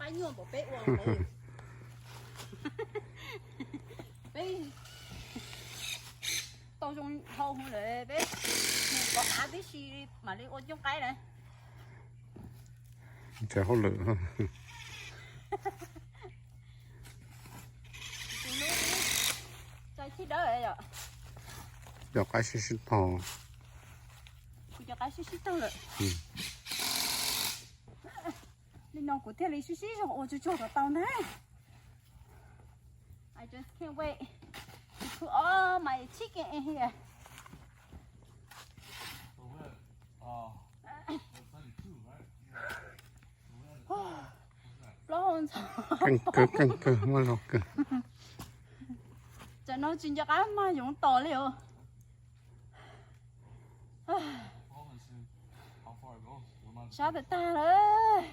Nyuaj npaum peb ua, peb tau zoo hau lawm, peb mus kov av tib si mam li ua coob qaib na. Ces hauj lwm. Cov qaib sib sib tog. Kuv cov qaib sib sib tog lawm. Li no kuv thiaj li sib sib zog ua tsuag tsuag kom tau ntag. I just can't wait to put all my chicken in here. Plaub hau ntxhov. Keej kawg, keej kawg, muaj zog kawg. Tsam no tsis nco qab mag yoov tos li os. Sab tag tag lawm.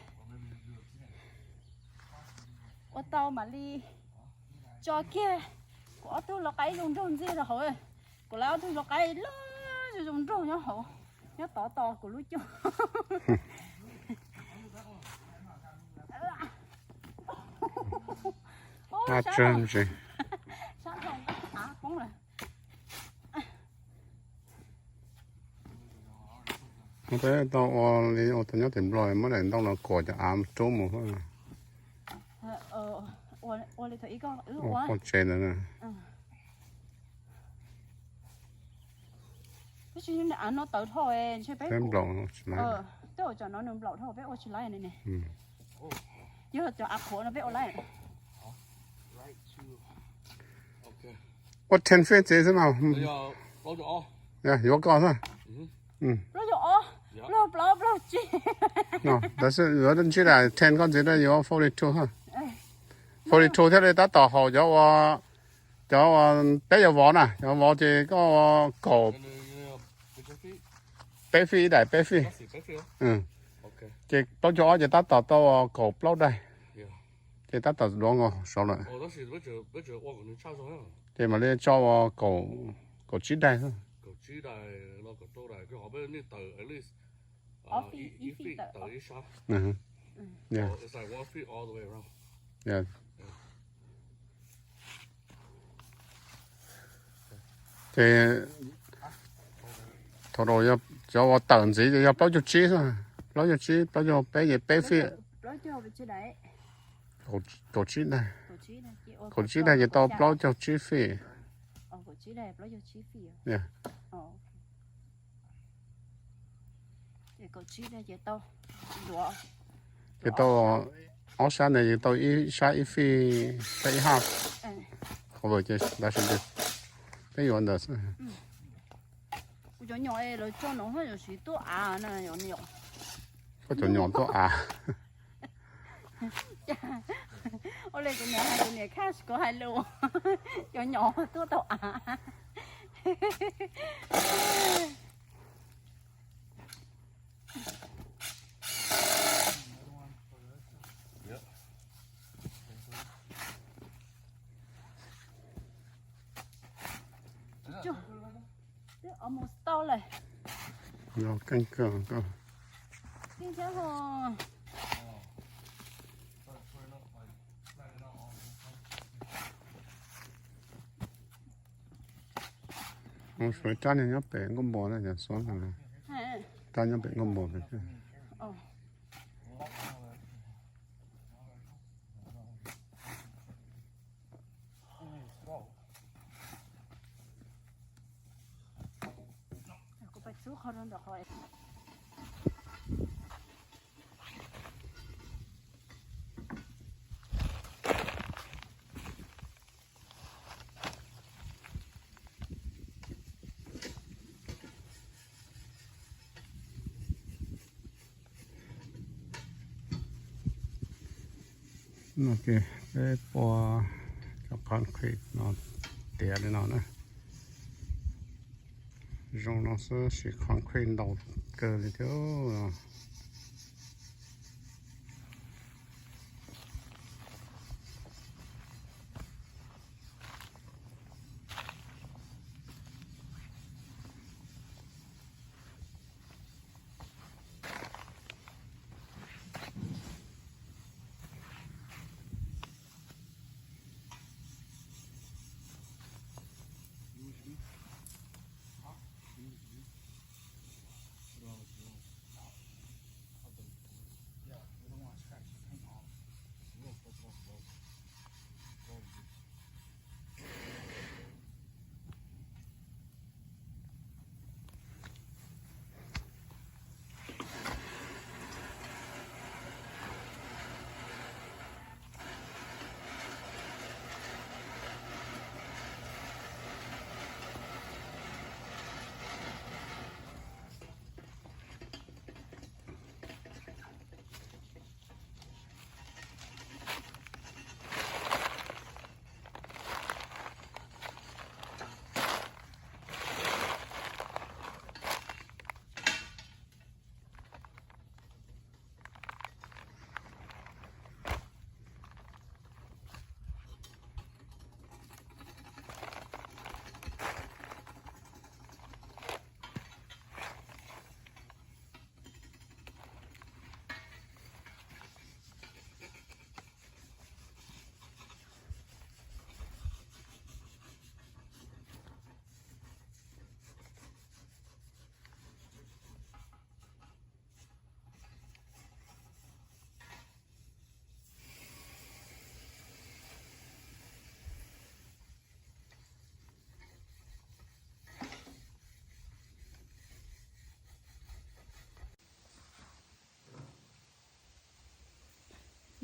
Ua tau mam li tso kiag kuv ob tug lau qaib zoo nraug ntxiag rau hauv. Kuv lawv ob tug lau qaib loj zoo zoo nraug nyob hauv, nyob tod tos kuv lub cuaj. Sab av poob lawm. Peb tau ua li ua tau nyob tim Nplog muab daim ntoo los kuam cov av rub mus. Ua tsev ntawd. Tab sis av no tawv dhau, ntshe peb nplaum, tej zaum cov no nws nplaum dhau peb ua tsis laib ne. Yog cov av qhuav no peb ua laib. Ua ten feet xwb no. Yuav koj xwb. Plaub caug ob, plaub plaub tsib. Tab sis yuav ntsib daim ten koj ntxiv yuav forty two. Forty two thiaj li tab tom haum cov ua, cov ua peb yuav vov na, yuav vov ces koj ua kaum peb feet, ib daim peb feet. Ces plaub caug ob ces tab tom tau kaum plaub daim. Ces tab tom duav nkaus saud lawm. Ces mam li tso ua kaum tsib daim. Ces thaum cov ua tawm ntxiv ces yog plaub caug tsib, plaub caug tsib, plaub caug peb ces peb feet. Kaum tsib daim, kaum tsib daim ces tau plaub caug tsib feet. Ces tau ob sab ntawd ces tau ib sab ib feet, sab ib half. Qhov ces tab sis peb yuav ntawd xwb. Kuv cov nyom lawv tso no siv tuaj av na. Koj cov nyom tuaj av. Ua li kuv niam hais, kuv niam khaj kuv hais lus, cov nyom tuaj tau av. Twb almost tau lawm. Yog keej kawg. Keej thiab ho. Suav rab niag nyob pem nkuaj npua na, cov suav rab nyob pem nkuaj npua. No ces peb pua cov concrete no tiav li no na. Zoo no xwb, siv concrete ntau kawg li thiab.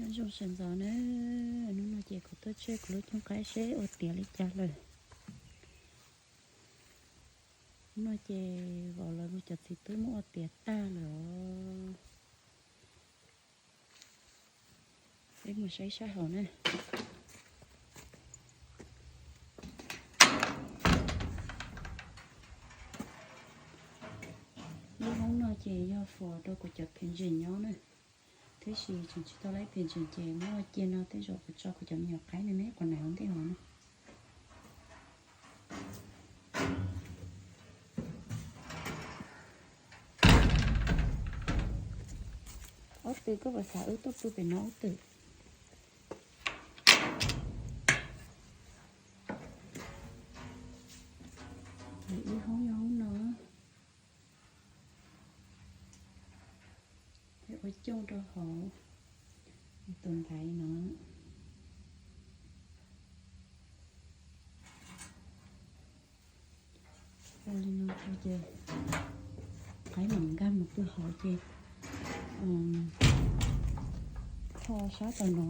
Nyob zoo sawv ntxov na, hnub no ces kuv tuaj tshiab kuv lub cooj qaib seb ua tiav li cas lawm. Hnub no ces vauv lawv mus cov txiv tub muab ua tiav tag lawm os. Peb mus saib sab hauv na. Lub hoob no ces yog fo rau kuv cov phev ntses nyob na. Tab sis tseem tsis tau laib phev ntses ces muab cia no tej zaum kuv tso kuv cov me nyuam qaib me me quav nais ua ntej hauv na. Ob tw koj puas xav wb tuaj pw pem no ob tw? Ces ib hoob yog hoob no. Ua cooj rau hauv tus ntaiv no. Ua li no rau ces qaib mam nkag mus pw hauv ces kho sab tom no,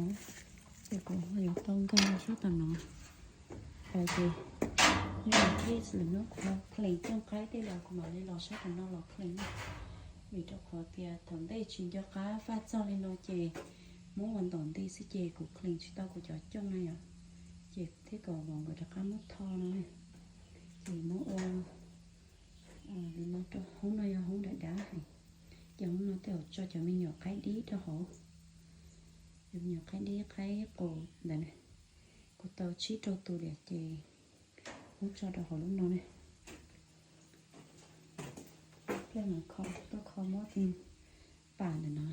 ces kuv ho yuav tau nkag sab tom no. Ces yog tias lwm hnub kuv ho khlees cooj qaib tej los kuv mam li los sab tom no los khlees na. Vim rau qhov tias thaum ntej tsis nco qab faj txog li no ces muab ua ntom nti xwb ces kuv khlees tsis tau kuv cov cooj na yom. Ces thiaj kom vauv nkawd rov qab muab tho no. Ces muab ua li no rau hoob no yog hoob dav dav heev. Ces hoob no tej zaum tso cov me nyuam qaib dib rau hauv. Cov me nyuam qaib dib qaib qus ntawd na. Kuv tau tsib rau tus lawm ces muab tso rau hauv lub no ne. Pliag mas kho, tuaj kho muab tus pam ntawm no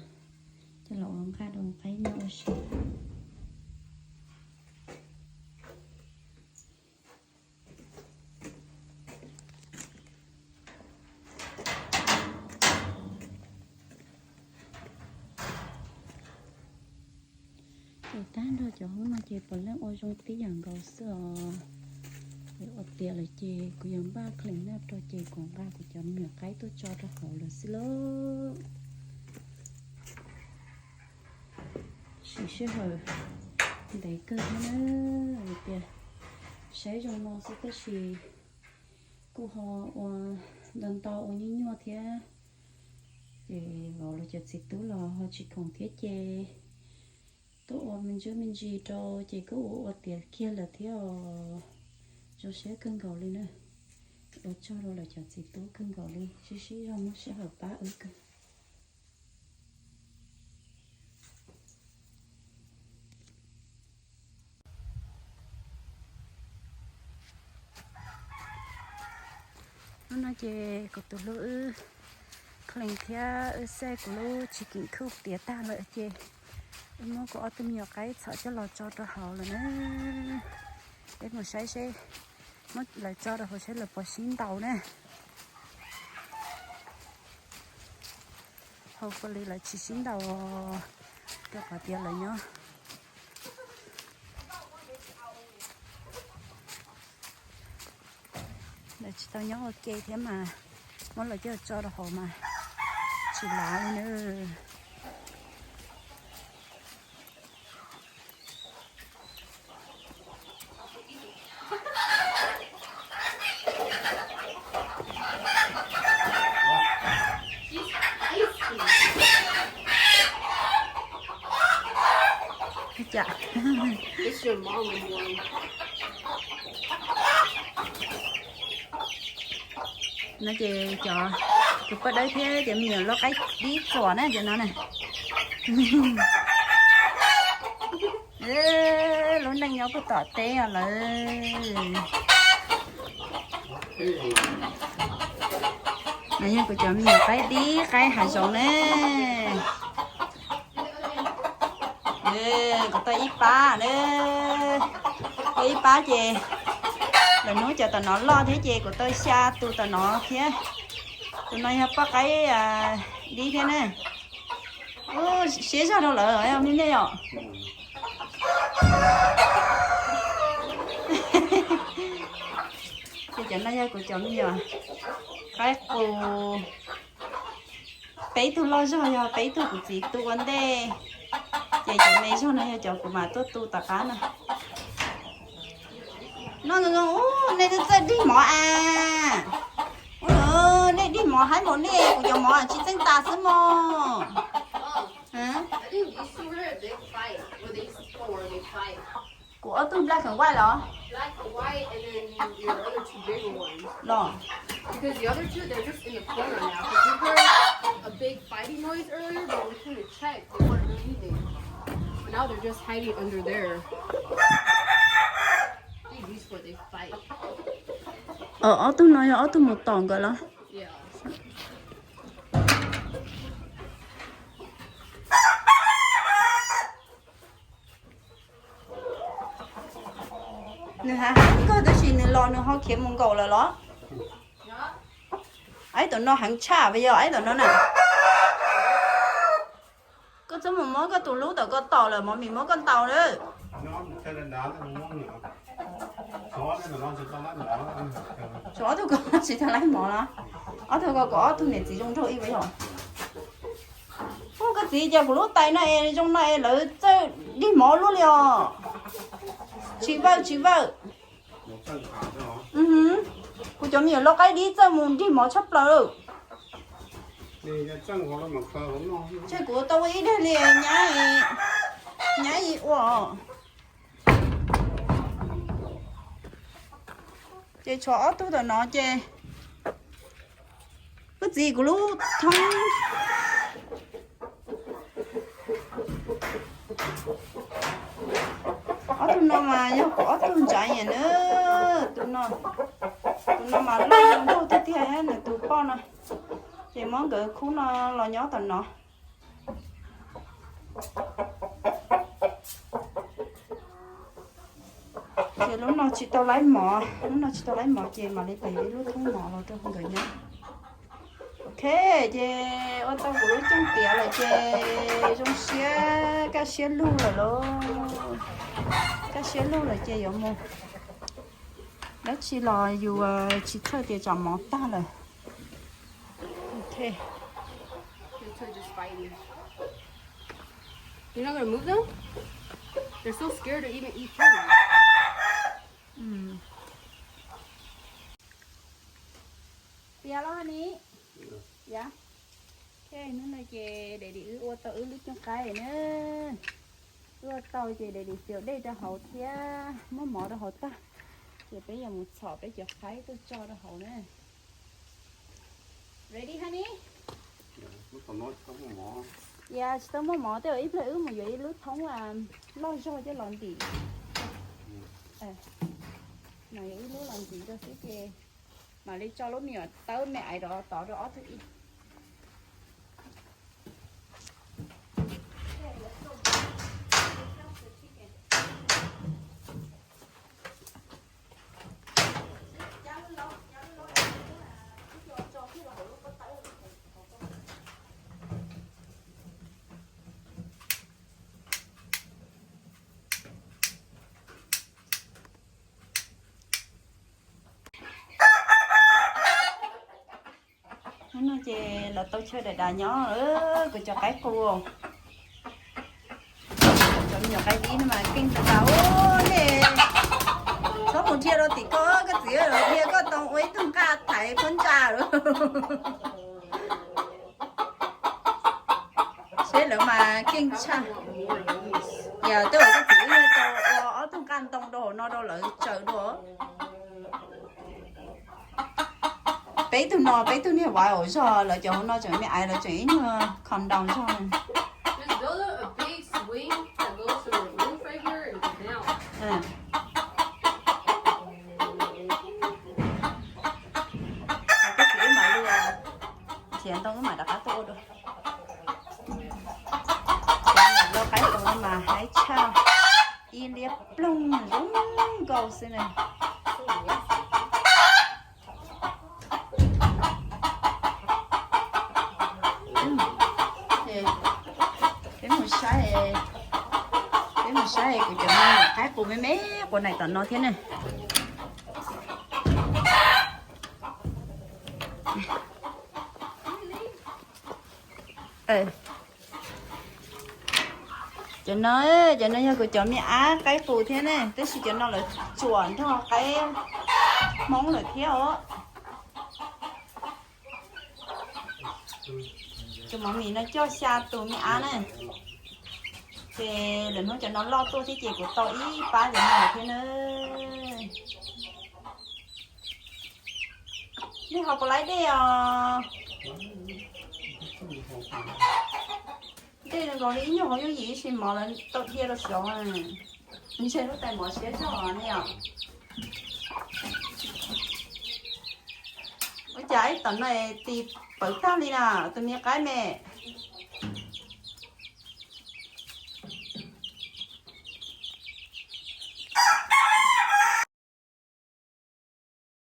coj los ua nqaj rau qaib noj ua si. Ces tag nrho cov hoob no ces puav leej ua zoo tib yam nkaus xwb os. Ua tiav lawm ces kuv yuav npaj khlees noj rau ces kuv nqa kuv cov me nyuam qaib tuaj tso rau hauv lawm xwb lauj. Sim sij hawm ntev kawg thiab na, vim tias saib zoo no xwb tab sis kuj ho ua ntau ntau ua nyuaj nyuaj thiab. Ces vauv lawv cov txiv tub los ho tsis khoom thiab ces tuaj ua me ntsuj me ntsis rau ces kuj ua ua tiav kiag lawm thiab os. Zoo siab kawg nkaus li na. Ua tsaug rau lawv cov txiv tub kawg nkaus li, sib sib zog muab sij hawm pab wb kawg. Hnub no ces kuv tus hlub wb khlees thiab wb xej kuv lub tsis kim khuj tiav tag lawm ces wb muab kuv ob tug me nyuam qaib txhom coj los tso rau hauv lawm na. Peb mus saib seb, muab lawv tso rau hauv saib lawv puas sib ntaus na. Hopefully lawv tsis sib ntaus rau qhov tias lawv nyob, lawv tsis tau nyob ua ke thiab mas muab lawv coj tso rau hauv mas tsis lav li na. Ua cas? No ces cov tus poj dawb thiab cov me nyuam loj qaib dib txuas na cov no na. Lub neej nyob puag tom teb os lawm. No yog kuv cov me nyuam qaib dib qaib hav zoov na. Kuv tau ib pab na, tau ib pab ces lawm hnub cov tom no loj thiab ces kuv tau xya tus tom no thiab. Tus no yog poj qaib dib thiab na. Siab zog rau lawm me nej yom. Ces cov no yog kuv cov me nyuam qaib qus. Peb tug loj zog yog peb tug kuv txiv tu ua ntej. Ces cov me zog no yog cov kuv mam tuaj tu tom qab no. No, ub, nej txawj dig mov a? Ub, nej dig mov haib npaum nej, kuv cov mov tsis txeej tas xwb mog. Kuv ob tug black and white los? Los. Because the other two, they're just in the corner now. 'Cause we heard a big fighting noise earlier, but we couldn't check. They weren't doing anything. But now they're just hiding under there. I think these four, they fight. Ob tug no yog ob tug mus tom nkawd los? Yeah. Nws heev kawg tab sis nws los nws ho khiav mus nkaum lawm los? Aib, tom no heev tshaj, yog aib tom no na. Koj txhob mus muab koj tus lub tom koj tom lawm, mov mis muab koj ntaus lawm. Ob tug ko tsis tau laib mov los? Ob tug ko kuv ob tug niam txiv zoo nraug ib yam. Ub, koj txiv, cas kuv lub tais no es zoo no es lawv txawj dig mov luaj li os. Tsis vawj tsis vawj. Kuv cov me nyuam lau qaib dib txawj mus dig mov tshaj plaws lawm. Tseg kuv tau ua ib daig li, nyab ib ua. Ces tshuav ob tug tom no ces, koj txiv, kuv lub thoob. Ob tug no mas yog kuv ob tug ntsav nyam na. Tus no, tus no mas loj zoo nkauj tiag tiag, nws tus poj no. Ces muab nkawd khub no los nyob tom no. Ces lub no tsis tau laib mov, lub no tsis tau laib mov ces mam li pem ib lub thoob mov los rau nkawd nyob. Ok, ces ua tau kuv lub cooj tiav lawm ces zoo siab kaj siab lug lawm lauj. Kaj siab lug lawm ces yuav mus. Dab tsi los yus tsis txhawj tias tsam mov tag lawm. Ok. You're not gonna move them? They're so scared to even eat food. Piav los ni. Yog. Ok, hnub no ces daddy wb ua tau wb lub cooj qaib na. Wb ua tau ces daddy xyaw dej rau hauv thiab muab mov rau hauv tag. Ces peb yuav mus txhom peb cov qaib tuaj tso rau hauv na. Ready, honey? Yog tsis tau muaj mov, tej zaum ib pliag wb mus yuav ib lub thoob loj zog coj los ntim. Mas yuav ib lub los ntim rau xwb ces mam li tso lub me nyuam tawb me aiv rov tod rau ob tug ib. Hnub no ces los tau chaw dav dav nyob, kuv cov qaib qus, cov me nyuam qaib dib no mas keej tas tas. Nej txhob mus dhia rau tim koj, koj txiv dhia koj tau ua ib tug nqaj thaiv phab ntsa lawm. Seb lawv mas keej tshaj. Yog tej zaum koj txiv wb yuav tau ua ob tug nqaj ntoo rau hauv no rau lawv tsaws dua. Peb tug no peb tug niag viral zog, lawv cov hauv no tseem me aiv, lawv tseem ib nyuag condom zog. Koj txiv wb mam li nrhiav ntoo wb mam rov qab tuaj ua dua. Lau qaib qus no mas haib tshaj, ib liab ploog zoo nkauj xwb na. Peb mus saib, peb mus saib kuv cov me nyuam qaib qus me me quas naim tom no thiab ne. Cov no, cov no yog kuv cov me ab qaib qus thiab ne, tab sis cov no lawv tsuam nrog qaib Hmoob lawm thiab os. Tus mov mis no coj xya tus me ab na, ces lawv hnub cov no loj tuaj thiab ces kuv tau ib pab cov no thiab na. Nej ho puas laib dej os? Dej zoo nkaus li ib nyuag hauv yooj yim ib sim mov lawv tau dhia rau saud. Ntshe lub tais mov siab zog ne yom. Ua cas ib tom no tis pawv tag li na, tus me qaib me.